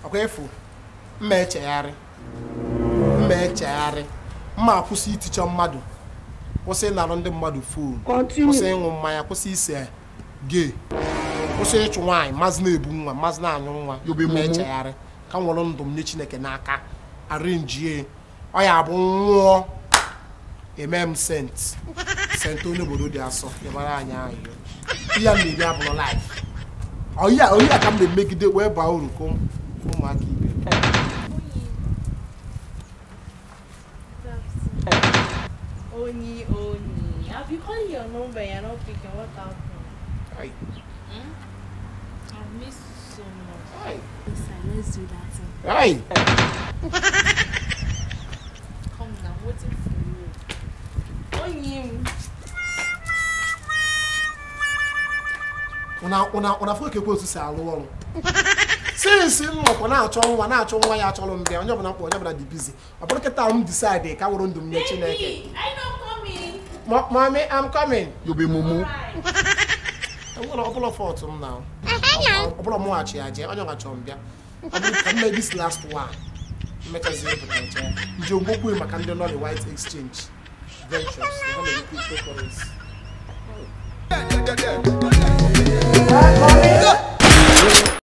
Ọkwa efu mma echegharị mma akwụsị iticha mmadụ kwụsị ịnarụ ndị mmadụ foonu kwụsị ịṅụ mmanya kwụsị ise gee kwụsị ịchụ nwaanyị mazị na-ebu nwa mazị na-anyụ nwa mma echegharị ka m nwere ndụ m nye Chineke n'aka arinjie ọ ya bụ nwụọ eme m sent sent onye obodo dị asọ yabara anyị ahụ ihe a na-eri abụrụ life oyi a ka m na-emegide wee baa uru ka ụmụaka ibe. Oni, Oni, I've been calling your number and you're not picking. What happened? Hi. Hmm? I've missed you so much. Hi. Listen, let's do that thing. Hi. Come now, I'm waiting for you. Oni. Una fụ ka ekwe si alụ ọrụ. Since m nọkwa na-achọ nwa ya achọrọ m bịa onye ọbụla mkpọ onye ọbụla dị busy. Ọ bụrụ kịta m decide ka wụrụ ndụ m nye Chineke. I know coming. Mommy, I'm coming. You be mumu. Enwere ọbụla fault m na. Ọbụla mụ achị ya jee onye ọ chọrọ m bịa. Ọ bụrụ ka m mee this last one. Mmechazi pụta nche. Nje ngwokwu maka ndị nọ na White Exchange Ventures. Ha na-eme cryptocurrency.